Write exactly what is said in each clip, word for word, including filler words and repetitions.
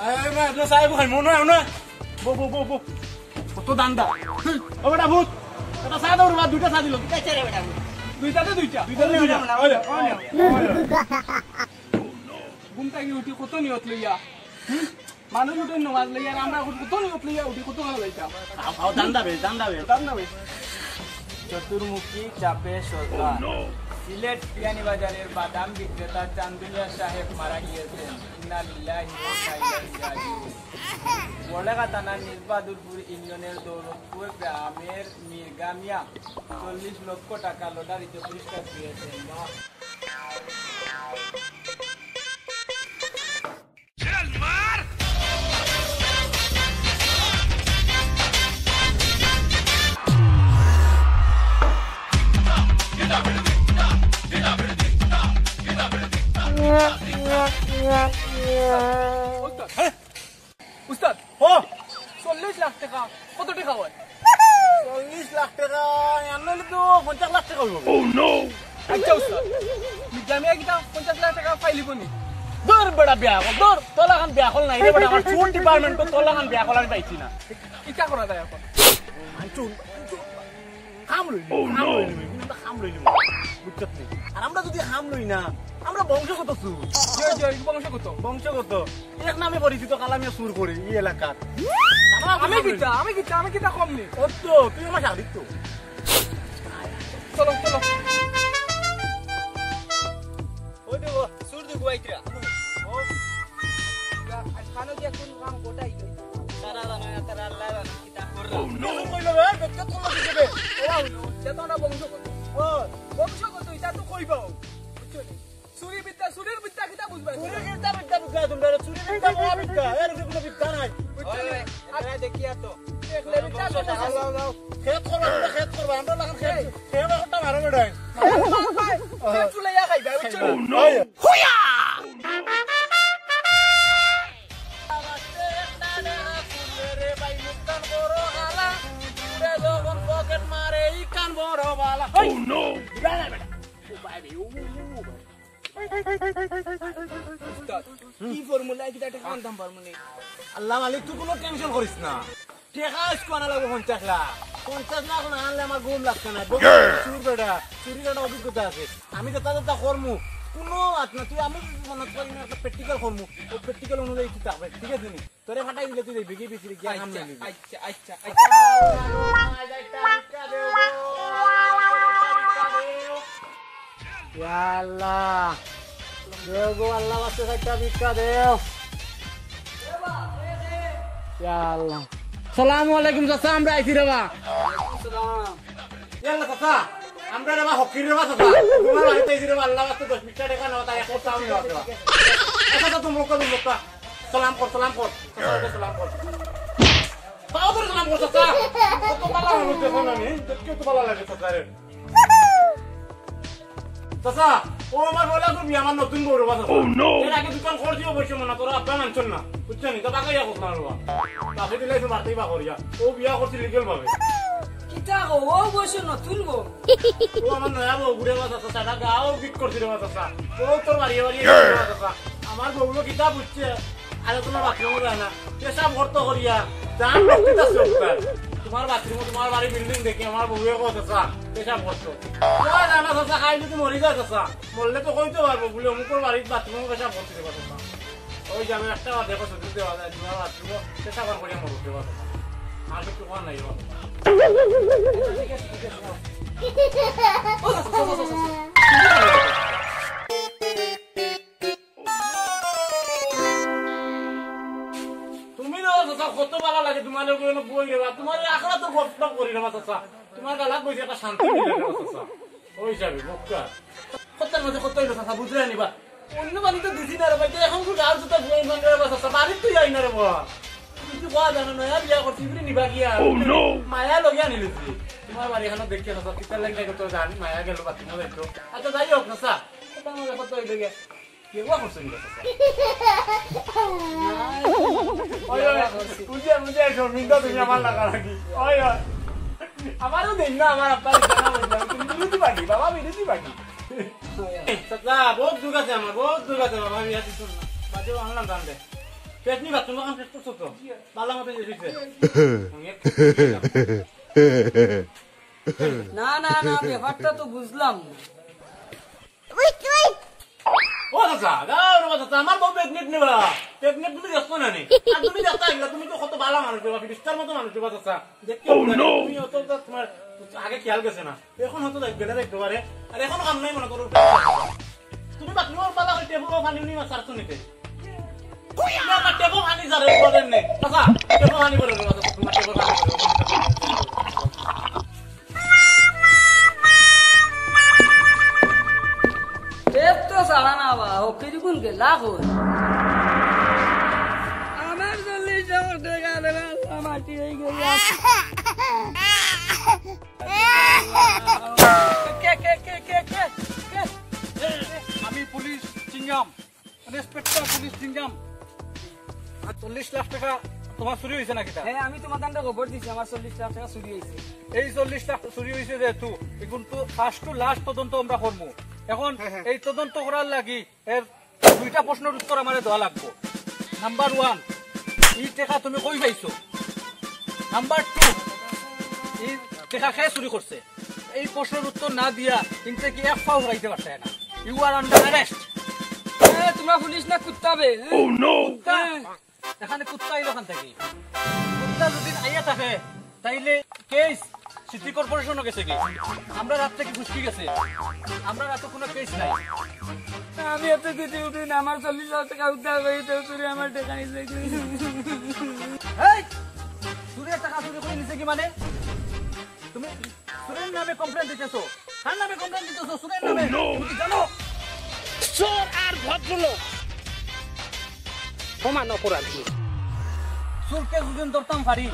আরে, আরে, আরে, চা খাইমু না, না। বো, বো, বো, বো। কত দান্দা। ও বেটা, ভূত। এটা চা দাও রে বা, দুইটা চা দিল। দুইটা চা রে বেটা। দুইটাতে দুইটা। দুইটাতে দুইটা। ঘুম থাকি উঠি কত নিয়ত লইয়া। হুম? মানুষ উঠে নামাজ লইয়া, আর আমরা কত নিয়ত লইয়া উঠি, কত ভালা যাইতাম। খাও, খাও, দান্দা বে, দান্দা বে। দান্দা বে। চতুর্মুখী চাপে সর্দার। সিলেট বিয়ানীবাজারের বাদাম বিক্রেতা চান্দুলিয়া সাহেব মারা গিয়েছেন। ইন্না লিল্লাহি ওয়া ইন্না ইলাইহি রাজিউন। বড়লেখা থানার নিজ বাহাদুরপুর ইউনিয়নের দৌলতপুর গ্রামের মীর গামিয়া চল্লিশ লক্ষ টাকা লটারিতে পুরস্কার পেয়েছেন। উস্তাদ, ও! চল্লিশ লাখ টাকা, কত টাকা হয়? চল্লিশ লাখ টাকা, এমন হইলে তো পঞ্চাশ লাখ টাকা হইব। আচ্ছা উস্তাদ, মিজামিয়া কিতা পঞ্চাশ লাখ টাকা পাইলিব নি? দূর বেটা, বেআক্কল, দূর। তোর লাখান বেআক্কল নাই রে বেটা, আমার চুর ডিপার্টমেন্টও তোর লাখান বেআক্কল আমি পাইছি না। কিতা করা যায় এখন? আনছুন, আনছুন। কাম লইলি, কাম লইলি, কিন্তু আমরা কাম লইলি না। বুঝছত নি? আর আমরা যদি কাম লই না, আমরা বংশগত চুর। জি, জি, বংশগত। বংশগত। এক নামে পরিচিত কালা মিয়া চুর করে এই এলাকার। আমরা আমি কাম লইলি। কিতা, আমি কিতা, আমি কিতা কম নি? ও তো, তুই আমার শালিক তো। চলো, চলো। ওই দেখো, চুর দেখো আইতরা। ও, আজ খানো দিয়া কোন কাম গোটাই গেল। তারা জানো, তারা আল্লাহ জানো। Oh no! কইলো রে, বেটা তো মাটি দেবে। ও, ও, এটা তো আমরা বংশগত। ও, বংশগত, এটা তো কইবাও। বুঝছো নি? চুরি বিদ্যা, চুরির বিদ্যা কিতা বুঝবা? চুরির বিদ্যা, বিদ্যা, বিদ্যা, তোমরা চুরির বিদ্যা, মহা বিদ্যা, এর উপরে কোনো বিদ্যা নাই। বুঝছো নি? ওই, ওই, এরা দেখি আর তো। দেখলে বিদ্যা তো বুঝছো। লাও, লাও। খেত করবা, তোমরা খেত করবা, আমরা লাখান খেত, খেত একটা মারো বেটাই। মার, মার, মার। খেত চুলাইয়া খাইবা, বুঝছো নি? Oh no! ওই। Oh no! উস্তাদ, কি ফর্মুলা, কিতা একটা আনতাম পারমু নি? আল্লাহ মালিক, তুই কোনো টেনশন করিস না। টেকা আইজকু আনা লাগবো পঞ্চাশ লাখ। পঞ্চাশ লাখ না আনলে আমার ঘুম লাগতো না। চুর বেটা, চুরির একটা অভিজ্ঞতা আছে। আমি যেতা যেতা করমু, কোনো মাত না। তুই আমি যদি মনে করি না, একটা প্র্যাকটিক্যাল করমু, ও প্র্যাকটিক্যাল অনুযায়ী তুই থাকবে, ঠিক আছে নি? তোরে ফাটাই দিলে তুই দেখবি কি বিক্রি গিয়া কাম আচ্ছা, নিবি। আচ্ছা, আচ্ছা, আচ্ছা। ইয়া আল্লাহ। দেও গো আল্লাহ, বাঁচতে চাইটা ভিক্ষা দেও। ইয়া আল্লাহ। সালামু আলাইকুম চাচা, আমরা আইছি রে বা। ইয়া আল্লাহ চাচা, আমরা রে বা হকির রে বা চাচা। তোমার বাড়িত আইছি রে বা, আল্লাহ বাঁচতে দশ বিশটা টেকা নেওয়া, তাই এক সপ্তাহ নেওয়া দেওয়া। আচ্ছা, চাচা, তুমি মুখ কর, মুখ কর। সালাম কর, সালাম কর। চাচা, সালাম কর। পাও ধরে সালাম কর, চাচা। কত ভালা মানুষ দেখো না আমি, দেখতে তো ভালা লাগে চাচা রে। চাচা, ও আমার বলা করবি, আমার নতুন বউ রে বা চাচা। Oh no! এর আগে দোকান করছি অবশ্য মনে করো, আপনার মানছেন না, বুঝছেন নি? তো বাকাইয়া করতে পারবো। তাকে দিলে একটু বাড়তেই বা করিয়া। ও বিয়া করছি লিগেল ভাবে। কিতা গো, ও অবশ্য নতুন বউ। ও আমার নয়া বউ ঘুরে বা চাচা, সারা গাও বিক করছি রে বা চাচা। ও তোর বাড়িয়ে বাড়িয়ে গেছে রে বা চাচা। আমার বউলো কিতা বুঝছে? আরে তোমার বাথরুমও যায় না। পেশাব করতে করিয়া। জান রক্তি তা চোখটা। তোমার বাথরুমও তোমার বাড়ি বিল্ডিং দেখি আমার বউয়ে কো চাচা। পেশাব করতো। ও জানা চাচা খাই যদি মরি যায় চাচা। মরলে তো কইতে পারবো বলে অমুকর বাড়ির বাথরুমও পেশাব করতে পারবো না। ওই যাবে একটা বার দেখো শুধু দেওয়া যায়। তোমার বাথরুমও পেশাব আর করিয়া মরতে পারবো না। আর কিছু করার নাই বাবা। তুমি না চাচা কত ভালা লাগে তোমার লগে বই রে বা, তোমার আখড়া তো গপ গপ করি রে বা চাচা, তোমার গালাত বইছে একটা শান্তি মিলে রে বা চাচা। ওই যাবে মক্কা। কতর মাঝে কত হইলো চাচা, বুঝলে নি বা? অন্য বাড়ি তো দিছি না রে ভাই, তো এখন তো গাঁর জুতা বুয়াই ভাঙে রে বা চাচা, বাড়ির তো যাই না রে বা। তুমি তো বাবা জানো না, বিয়া করছি, ইবরে নিবা গিয়া। Oh no! মায়া লগে আনিলিছি। তোমার বাড়ি এখানে দেখে চাচা, কিতার লাগে তো জানি, মায়া গেল বাতি না যাইতো। আচ্ছা, যাই হোক না চাচা, কত মাঝে কত হইলো গিয়া? বিয়া করছেন নি? ওই, ওই, বুঝে, বুঝে, শর্মিন্দা, তুমি আমার লাগা নাকি? ওই, ওই। আমারও দেখ না, আমার আপনার জানা বললাম, তুমি বিরোধী পার্টি, বাবা বিরোধী পার্টি। চাচা, বহুত দুখ আছে আমার, বহুত দুখ আছে বাবা, আমি আর কিছু না। বাজে আনলাম জান দে। পেট নি বাথরুম খান শেষ করছো তো? বালা মতো শেষ হইছে। না না না, ব্যাপারটা তো বুঝলাম না। ও চাচা, যাও রে চাচা, আমার বউ প্রেগনেন্ট নেবা। প্রেগনেন্ট তুমি দেখছো না নি? আর তুমি দেখতে আইলা, তুমি তো কত বালা মানুষ দেবা, ফিরিস্তার মতো মানুষ দেবা চাচা। দেখতে তুমি অত তো তোমার আগে খেয়াল গেছে না, এখন হয়তো দেখবে না দেখতে পারে। আর এখন কাম নাই মনে করো। তুমি বাথরুমর পালা হইতে পুরো পানি উনি মাছ ছাড়ছো নিতে। না, না, টেপো পানি ছাড়ে, বলেন নে। চাচা, টেপো পানি পড়ে রে, চাচা, তোমার টেপো পানি পড়ে। টেপ তো ছাড়া না বা, ও কিরকম গেলা কই? আমার চল্লিশ হাজার টাকা রে, আল্লাহ মাটি হয়ে গেল। কে, কে, কে, কে, কে? আমি পুলিশ চিংগাম, ইন্সপেক্টর পুলিশ চিংগাম। আর চল্লিশ লাখ টাকা তোমার চুরি হয়েছে নাকি তা? হ্যাঁ, আমি তোমার দানটা খবর দিছি, আমার চল্লিশ লাখ টাকা চুরি হয়েছে। এই চল্লিশ লাখ চুরি হয়েছে যেহেতু, এখন তো ফার্স্ট টু লাস্ট তদন্ত আমরা করবো। এখন হ্যাঁ, হ্যাঁ। এই তদন্ত করার লাগি এর দুইটা প্রশ্নের উত্তর আমারে দেওয়া লাগবো। নাম্বার ওয়ান, এই টাকা তুমি কই পাইছো? নাম্বার টু, এই টাকা কে চুরি করছে? এই প্রশ্নের উত্তর না দিয়া ইনতে কি এক পাও হরাইতে পারতে না। You are under arrest। এ, তোমরা পুলিশ না কুত্তা বে? Oh no! কুত্তা? এখানে কুত্তা আইলো ওখান থেকে। কুত্তা যদি আইয়া থাকে, তাইলে কেস সিটি কর্পোরেশনও গেছে কি? আমরা রাত থেকে খুশকি গেছে, আমরা রাতে কোনো কেস নাই। আমি এত কিছু উঠি না, আমার চল্লিশ হাজার টাকা উদ্ধার করে দেও, চুরি আমার টাকা নিছে কি? এই, চুরির টাকা চুরি করে নিছে কি মানে? তুমি চুরের নামে কমপ্লেন দিতেছো? কার নামে কমপ্লেন দিতেছো? চুরের নামে। তুমি কি জানো? চোর আর ভদ্রলোক সমান অপরাধী। চোরকে যদি ধরতাম পারি,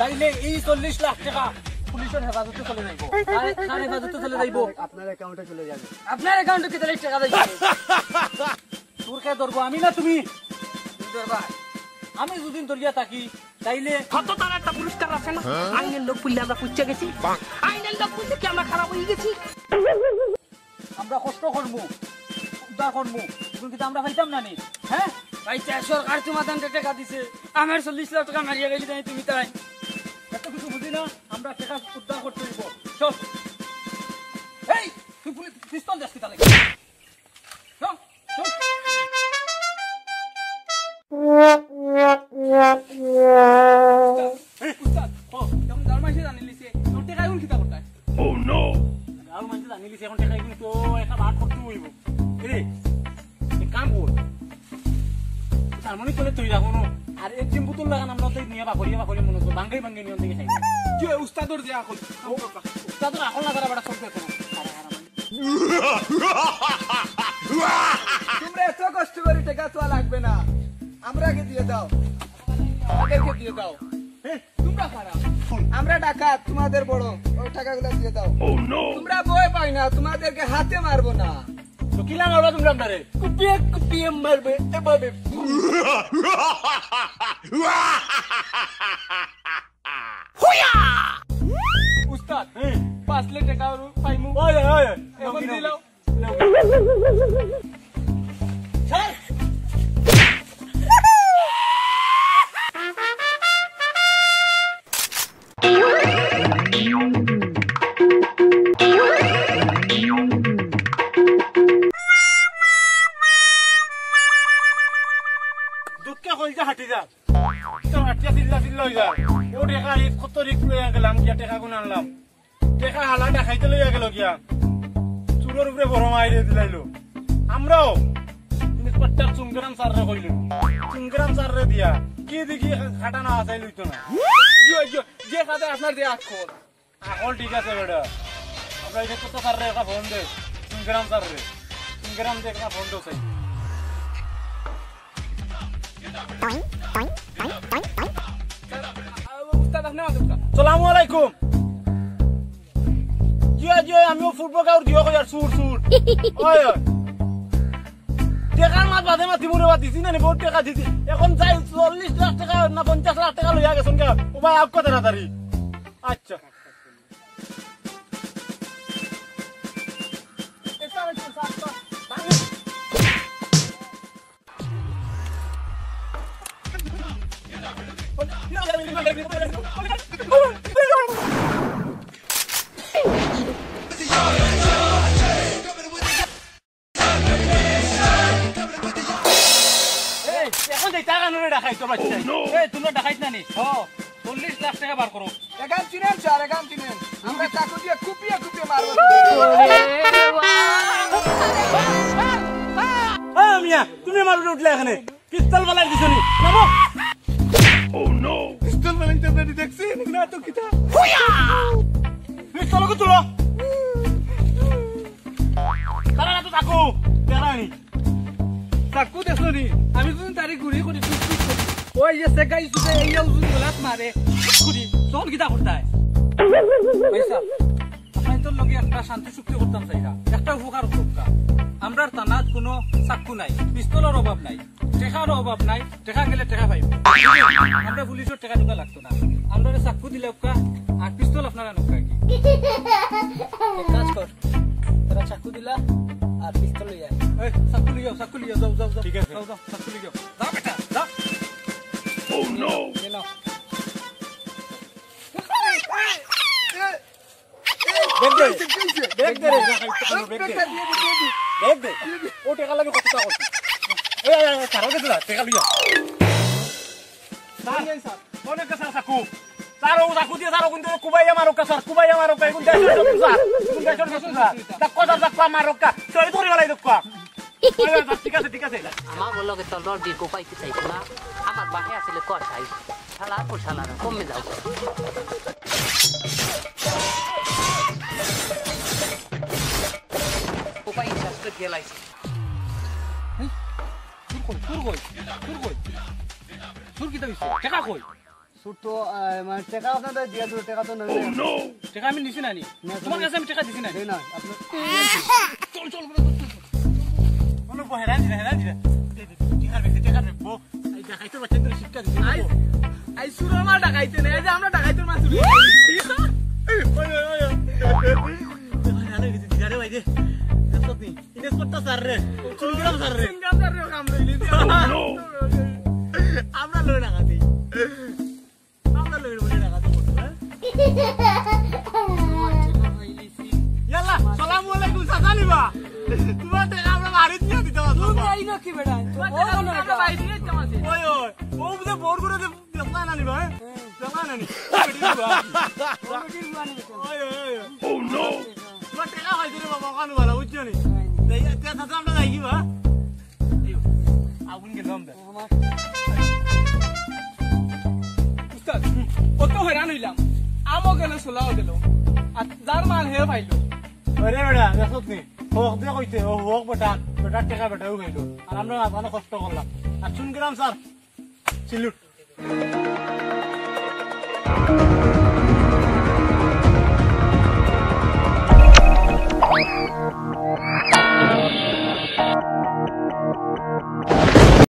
তাইলে এই চল্লিশ লাখ টাকা পুলিশের হেফাজতে চলে যাইব। কার, কার হেফাজতে চলে যাইব? আপনার অ্যাকাউন্টে চলে যাবে। আপনার অ্যাকাউন্টে কি তাহলে টাকা যাইব? চোরকে ধরবো আমি না তুমি? তুমি ধরবা। আমি যদি ধরিয়া থাকি, তাইলে কত তার একটা পুরস্কার আছে না? আইনের লোক পুইল্লা আমরা পুইচ্চা গেছি। আইনের লোক পুইচ্চা কি আমরা খারাপ হয়ে গেছি? আমরা কষ্ট করমু, উদ্ধার করমু, এখন কিন্তু আমরা পাইতাম না নি, হ্যাঁ? ভাই, তে সরকার তোমার দানটা টাকা দিছে, আমার চল্লিশ লাখ টাকা মারিয়া গেলি তাই তুমি তাই। এত কিছু বুঝি না, আমরা টাকা উদ্ধার করতে হইব। চল। এই, তুই পুলিশ পিস্তল দেস কি তাহলে? চল, চল। উস্তাদ, ও, তখন গাঁওর মানষে জানিলিছে, তোর টাকা এখন কিতা করতায়? গাঁওর মানষে জানিলিছে, এখন টাকা এখন তো একটা বার করতে হইব। এ রে, এক কাম কর। জার্মানি তোলে তুই রাখো না। আর এক জিম বোতল লাগান আমরা তো নিয়ে বাকরিয়া বাকরিয়া মনে হচ্ছে, বাঙ্গাই বাঙ্গাই নিয়ন থেকে খাই। কি হয়, উস্তাদর যে আকল। উস্তাদর আকল না, তারা বেটা সব দেখে না। তোমরা এত কষ্ট করে টাকা তো লাগবে না, আমরাকে দিয়ে দাও, আমাদেরকে দিয়ে দাও। এ, তোমরা খারাপ, আমরা ডাকাত, তোমাদের বড়, ওই টাকাগুলো দিয়ে দাও। তোমরা ভয় পাই না, তোমাদেরকে হাতে মারবো না। তো কিলা মারবা তোমরা আমরারে? কুপিয়ে কুপিয়ে মারবে এভাবে। হুয়া! উস্তাদ, হুম। পাঁচ লাখ টাকা আরো পাইমু। ওই, ওই, ওই। এখন দিলাও। দুঃখে কইলজা ফাটি যায়। তো ফাটিয়া চিল্লা চিল্লা হই যায়। ও টেকা রিস্ক, কত রিস্ক লইয়া গেলাম, গিয়া টেকা গুন আনলাম। টেকা হালা ডাকাইতে লইয়া গেল গিয়া। চুরর উপরে বড় মাইরে দিলাইলো। আমরাও ইন্সপেক্টর চুঙ্গরাম স্যাররে কইলো। চুঙ্গরাম স্যাররে দিয়া কি দেখি খাটানো আসাই লইতো না। ইয়ো, ইয়ো, যে কাজে আপনার যে আক্ষর। আকল ঠিক আছে বেটা। আমরা এটা তো স্যাররে একটা ফোন দে। চুঙ্গরাম স্যাররে। চুঙ্গরাম দে একটা ফোন দে চাই। উস্তাদ, আপনি আমাদের উস্তাদ। সালামু আলাইকুম। জি অয়, জি অয়, আমিও ফুটবল কাউর দিও কই আর সুর, সুর। ওই, ওই। টেকার মাত বাদে মাতিমু রে বা, দিছি না নি, বহুত টেকা দিছি। এখন যাই চল্লিশ লাখ টাকা না পঞ্চাশ লাখ টাকা লইয়া গেছইন গা। ও ভাই, আউক্কা তাড়াতাড়ি। আচ্ছা। এই, এখন যাইতা কানোরে ডাকাইতো বাচ্চা। এই, তোমরা ডাকাইত না নি? হ। চল্লিশ লাখ টেকা বার করো। এখান চিনেন স্যার, এখান চিনেন। আমরা চাকু দিয়া কুপিয়ে কুপিয়ে মারবো। ও মিয়া, তুমি আমার উপরে উঠলে এখানে। পিস্তল বালা দিছো নি? নামো। পিস্তল বালা দিতে আপনি দেখছেন? না তো কিতা? পিস্তল ওকে তুলো। তারা না তো চাকু। তারা নি। চাকু দেখছো নি? আমি যদি তারি ঘুরি করি, টুক টুক করি। ওই যে সেগাই সুদে এই উজুন গলাত মারে। করি। তখন কিতা করতায়? পয়সা। আপনার তো লগে একটা শান্তি চুক্তি করতাম চাইরা। একটা উপকার করতাম। আমরার থানাত কোনো চাকু নাই, পিস্তলর অভাব নাই, টেকারও অভাব নাই, টেকা গেলে টেকা পাইব। আমরা পুলিশের টেকা টুকা লাগতো না। আমরা চাকু দিলে উক্কা, আর পিস্তল আপনারা নৌকা কি? এক কাজ কর, তোরা চাকু দিলা আর পিস্তল লইয়া আয়। এই, চাকু লইয়া আও, চাকু লইয়া আও, যাও, যাও, যাও। ঠিক আছে। যাও, যাও, চাকু লইয়া আও। যা বেটা, যা। Oh no! এই নাও। ব্যাগ দে। ব্যাগ দে রে। ব্যাগ দে। ব্যাগ দে। ও টেকা লাগে কত টাকা করছিস? এই, এই, এই, তারা গেছে না, টেকা লইয়া। স্যার, স্যার, অনেক স্যার চাকু। স্যার, ও চাকু দিয়ে স্যার, ও কিন্তু কুবাইয়া মারুক্কা স্যার, কুবাইয়া মারুক্কা, এখন দেশর শত্রু স্যার, এখন দেশর শত্রু স্যার। চাকু স্যার, চাকু মারুক্কা, শহীদ করে ফেলাই দেউক্কা। ওই, ওই, স্যার, ঠিক আছে, ঠিক আছে। আমার বললো কি তোর দল দিয়ে কোপাই কি চাইতো না? আমার বাহে আসলে কর চাই। শালা, ও শালা, কমে যাও। কোপাই শেষ করে দিয়ে লাইছে। এই, চুর কই, চুর কই, চুর কই? চুর কিতা হইছে? টেকা কই? চুর তো, আহ, মানে, টেকা আপনাদের দিয়া দিল, টেকা তো নেই। টেকা আমি নিছি না নি? না, তোমার কাছে আমি টেকা দিছি না নি? এই না, আপনার চল, চল, বলো, চল, চল, চল। বলো, বো, হেরান দিলে, হেরান দিলে। দে, দে, দে, টেকা দে, টেকা দে, বো। এই ডাকাইতর বাচ্চাদের শিক্ষা দিছি, আই, বো। আই চুরর মাল ডাকাইতে নেই, এই যে আমরা ডাকাইতর মাল চুরি করি। ওই, ওই, ওই, ওই। ওই, আরে, এই যে দিদারে ভাই রে। দেখছত নি? ইন্সপেক্টর স্যার রে। চুনগ্রাম স্যার রে। চুনগ্রাম স্যার রে, কাম লইলি। আমরা লই ডাকাতি। আমরা লই বলে ডাকাতি করতে, হ্যাঁ? ইয়াল্লা, সালামু আলাইকুম, চাচা নিবা? তোমার টেকা আমরা বাড়িত নিয়া দিতাম আছলাম। তুমি আইলো কি বেটা? তোমার টেকা আমরা বাড়িত নিয়া দিতাম আছি। ওই, ওই, ও বুঝে বোর করে দে, দেখলা না নিবা, হ্যাঁ? দেখলা না নি? বেটি নিবা। ও বেটির বুয়া নিবে তো। ওই, ওই, ওই। Oh no! তোমার টেকা পাইছো রে বাবা, ওখানে ভালো, বুঝছো নি? এই, তে চাচা আমরা যাই কি বা? এই, আগুন গেলাম দে। উস্তাদ, কত হয়রান হইলাম। আমও গেল, সোলাও গেল। আর যার মাল হে পাইলো। আরে বেটা, দেখছত নি? হক দে কইতে, ও হক বেটা, বেটার টেকা বেটাও খাইলো। আর আমরা মাঝখানে কষ্ট করলাম। আর চুনগ্রাম স্যার, সিলুট।